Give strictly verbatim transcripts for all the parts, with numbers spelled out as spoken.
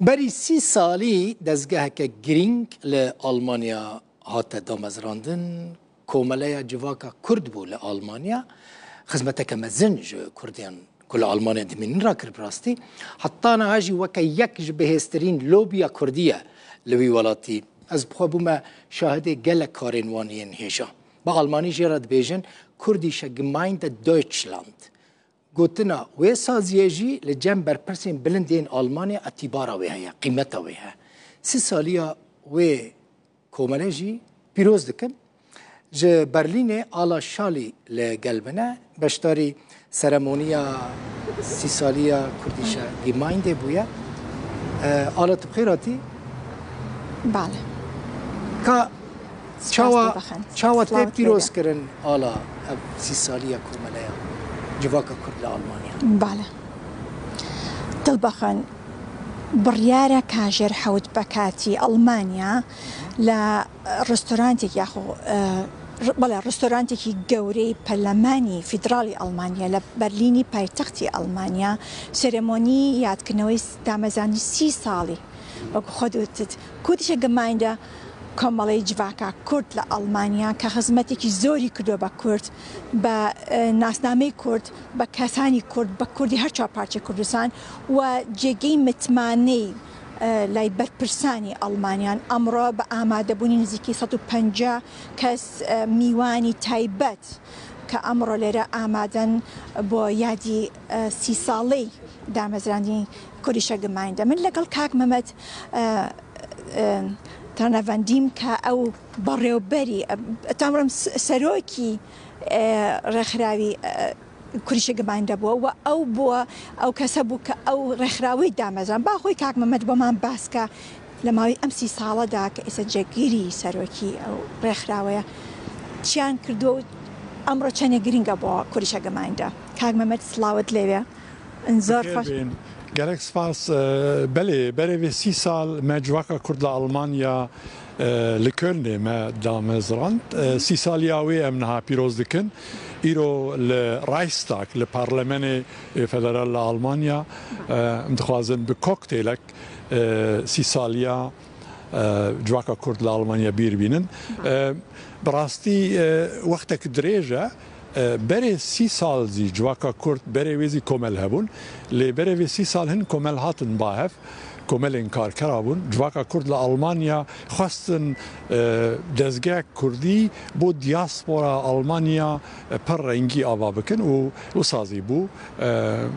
Berî sî salî dezgeheke girîng li Almanya hate damezrandin. Komeleya Civaka Kurd bû li Almanya. Xizmeteke mezin ji Kurdiyan ku li Almanya dimînin rakir bi rastî. Heta niha jî weke yek ji bihêztirîn lobiya Kurdî ye li wî welatî. Ez bi xwe bûme şahidê gelek karên wan yên hêja. Bi almanî jê re dibêjin Kurdische Gemeinde Deutschland. Gotina wê saziyê jî li cem berpirsên bilind yên Almanya îtîbara wê heye, qîmeta wê heye. Sî saliya wê komele jî pîroz dikin. Ji Berlînê Ala Şalî li gel min e, beşdarî seremoniya sî saliya Kurdische Gemeinde bûye. E, Ala, tu bi xêr hatî? Bale. Ka Spas çawa, dibixin. Çawa tê Sڵاوت pîroz لێبێ. Kirin, Ala, ev sî saliya komeleya civaka Kurd li Almanya? Bale. Dilbixin, biryarە کاژێر حەوت بە کاتی ئەڵمانیا لە ڕستۆرانتێک یاخۆ، ئە، ڕ-، بەڵێ، ڕستۆرانتێکی گەورەی پەرلەمانی فیدراڵی ئەڵمانیا لە بەرلینی پایتەختی ئەڵمانیا سێرێمۆنی یادکردنەوەی س-، دامەزرانی سی ساڵی، وەکو خۆت وتت، Kurdische Gemeinde، کۆمەڵەی جڤاکە کورد لە ئەڵمانیا کە خزمەتێکی زۆری کردووە بە کورد، بە، ئە، ناسنامەی کورد، بە کەسانی کورد، بە کوردی هەر چوار پارچەی کوردستان و جێگەی متمانەی، ئە، لای بەرپرسانی ئەڵمانیان. ئەمڕۆ بە ئامادەبوونی نزیکەی سەد و پەنجا کەس، ئە، میوانی تایبەت کە ئەمڕۆ لێرە ئامادەن بۆ یادی، ئە، سی ساڵەی دامەزراندنی Kurdische Gemeinde. من لەگەڵ کاک مەمەد، ئە، ئە، ترانەڤەندیم کە ئەو بەڕێوبەری، ئە، تامڕم س-، سەرۆکی، ئە، ڕێکخراوی، ئە، Kurdische Gemeinde بووە و ئەو بووە، ئەو کەسە بوو کە ئەو ڕێکخراوەی دامەزران. با خۆی کاک مەمەد بۆمان باس کە لە ماوەی ئەم سی ساڵەدا کە ئێستا جێگیری سەرۆکی ئەو ڕێکخراوەیە چیان کردووە و ئەمڕۆ چەندێک گرنگە بۆ Kurdische Gemeinde. کاک مەمەد، سڵاوت لێبێ. زۆر خۆش. بخێر بێن. Gelek spas. E, belê, berê vê sî sal me civaka Kurd li Almanya, e, li Kölnê me damezrand. E, sî saliya wê em niha pîroz dikin. Îro li Reichstag, li Parlemenê, e, Federal li Almanya, e, em dixwazin bi koktêlek, e, sî saliya, e, civaka Kurd li Almanya bîr bînin. E, bi rastî, e, wextek dirêj e. E, berê sî sal zî civaka Kurd, berê wê zî komel hebûn. Lê berê vê sî sal hin komel hatin ba hev. Komelên karkera bûn. Civaka Kurd li Almanya xwestin, e, dezgehek Kurdî bo diaspora Almanya, e, pir rengî ava bikin û wisa zî bû. E,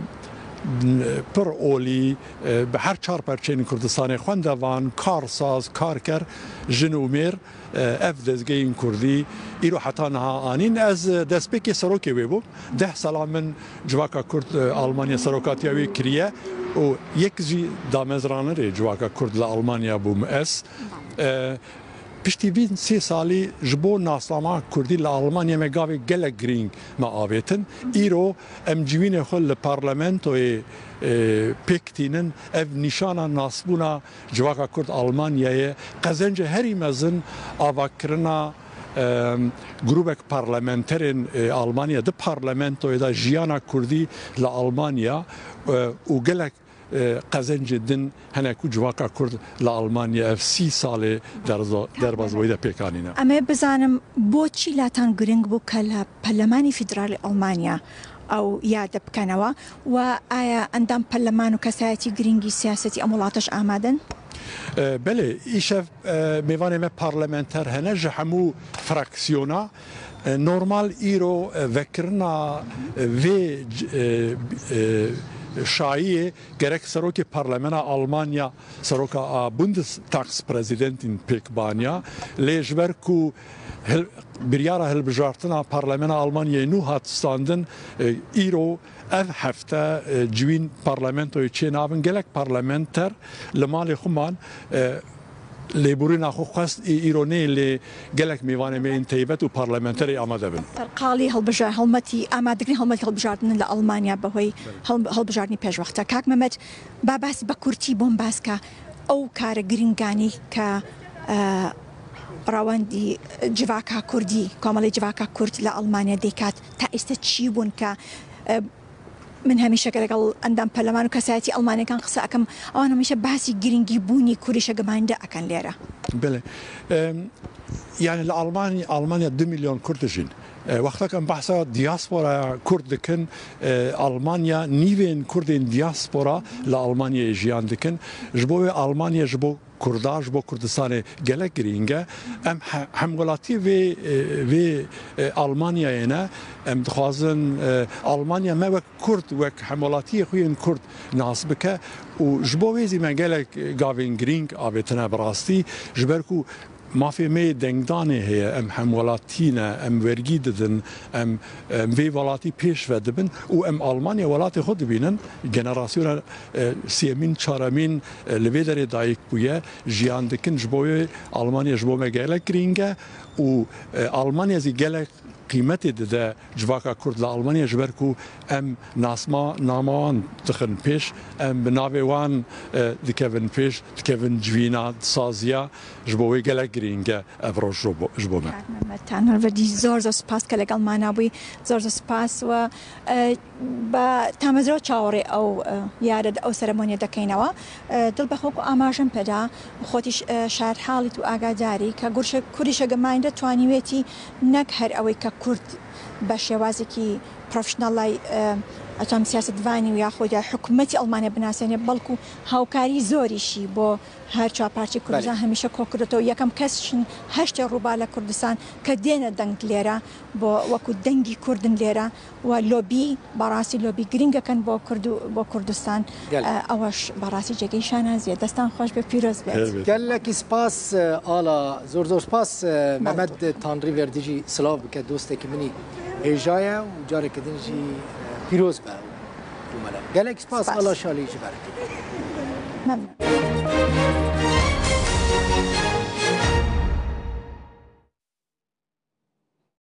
pir olî, e, bi her çar perçeyên Kurdistanê, xwendevan, karsaz, karker, jin û mêr, e, ev dezgehên Kurdî îro heta niha anîn. Ez, e, destpêkê serokê wê bûm. Deh sala min civaka Kurd, e, Almanya serokatiya wê kiriye û yek jî damezranerê civaka Kurd li Almanya bûm ez. E, piştî vîn sê salî ji bo nasnama Kurdî li Almanya me gavê gelek girîng me avêtin. Îro em civînê xwe li parlamentoyê, e, pêk tînin. Ev nîşana nasbûna civaka Kurd Almanyayê, qezencê herî mezin avakirina, em, grûbek parlamenterên, e, Almanya di parlamentoyê de jiyana Kurdî li Almanya, e, û gelek, e, qezencê din hene ku civaka Kurd li Almanya ev sî salê derzo-, derbazbûyî de pêk anîne. Em ê bizanim بۆچی لاتان گرنگ بوو کە لە پەرلەمانی فیدراڵی ئەڵمانیا ئەو یادە بکەنەوە و ئایا ئەندام پەرلەمان و کەسایەتی گرنگی سیاسەتی ئەم وڵاتەش ئامادەن؟ E, belê, îşev, e, mêvanê me parlamenter hene ji hemû fraksiyona. E, normal îro, e, vekirina, e, vê c-, e, e, şayiyê gerek serokê Parlamena Almanya, seroka a Bundestagspräsidentin pêk baniya, lê ji ber ku hil-, biryara hilbijartina Parlamena Almanyayê nû hat standin, e, îro ev hefte, e, civîn parlamentoyê çê nabin, gelek parlamenter li malê xwe man, e, lêborîna xwe xwest, î-, îro nê, lê gelek mêvanê me yên teybet û parlamenterê amade bin. سەرقاڵی هەڵبژە-، هەڵمەتی ئامادەکردنی هەڵمەتی هەڵبژاردن لە ئەڵمانیا بەهۆی هەڵ-، هەڵبژاردنی پێشوەختە. کاک مەمەد، با باسی بە کورتی بۆم باس کە ئەو کارە گرنگانەی کە، ئە، ڕەوەندی جڤاکا کوردی، کۆمەڵی جڤاکا کورد لە ئەڵمانیا دەیکات، تا ئێستا چی بوون کە، ئە، من هەمیشە لەگەڵ ئەندام پەرلەمان و کەسایەتی ئەڵمانیەکان قسە ئەکەم، ئەوان هەمیشە باسی گرنگی بوونی کوردیشە گەمانیدە ئەکەن لێرە. بەێ. ئەم، یانی لە ئەڵمانی-، ئەڵمانیا دو میلیۆن کورد دژین. ئە، وەختەکەم بەحسا دیاسپۆرا کورد دکن، ئە، ئەڵمانیا نیوێن کوردێن دیاسپۆرا لە ئەڵمانیای ژیان دکن. Ji bo wê ئەڵمانیا ji bo Kurda, ji bo Kurdistanê gelek girîng e. Em he-, hemwelatiyê vê, e, vê, e, Almanyayê ne. Em dixwazin, e, Almanya me wek Kurd, wek hemwelatiyê xwe yên Kurd nas bike û ji bo wê zî me gelek gavên girîng avêtine bi rastî, ji ber ku mafê me yê dengdanê heye, em hemwelatî ne, em wergî didin, em, em vê welatî pêş ve dibin û em Almanya welatê xwe dibînin. Generasyona, e, sêyemîn, çaremîn, e, li vê derê dayik bûye, jiyan dikin. Ji bo wê Almanya ji bo me gelek girîng e û, e, Almanya zî gelek qîmetê dide civaka Kurd li Almanya, ji ber ku em nasma-, nama wan dixin pêş, em bi navê wan, e, dikevin pêş, dikevin civîna, saziya, ji bo wê gelek girîng e ev roj ji bo, ji bo me. Kak Mehmet Tanrıverdi, zor zor spas ke legal mana bûyî, zor zor spas we, e, بە تامەزرۆ چاوەڕێ ئەو، ئە، یارە، ئەو سەرەمۆنیە دەکەینەوە. ئە، دڵ بەخۆک و ئاماژەم پێدا، خۆتیش، ئە، شارحاڵیت و ئاگاداری کە گورشە-، کوریشە گەماین دەتوانیوێتی نەک هەر ئەوەی کە کورد بە شێوازێکی پرۆفشنەڵای، ئە، ئەتام سیاستڤانی و یاخود یا حکوومەتی ئەڵمانیا بناسێنێ، بەڵکو هاوکاری زۆریشی بۆ هەر چوار پارچەی کوردستان بەڵێ. هەمیشە کۆکردێتەوە. یەکەم کەس شن-، هەشتێ ڕووبار لە کوردستان کە دێنە دەنگ لێرە بۆ وەکو دەنگی کوردن لێرە و لۆبی، بەڕاستی لۆبی گرنگەکەن بۆ کورد و بۆ کوردستان. گەل. ئە، ئەوەش بەڕاستی جێگەی شانازیە. دەستان خۆش بێ، پیرۆز بێت. Gelekî spas, e, Ala, zor zor spas, e, Mehmet Tanrîverdî jî silav bike, dostekî min î hêja ye û careke din jî, e, pîroz be. Gelek spas, Spas. Ala Şalî ji ber. Memnun.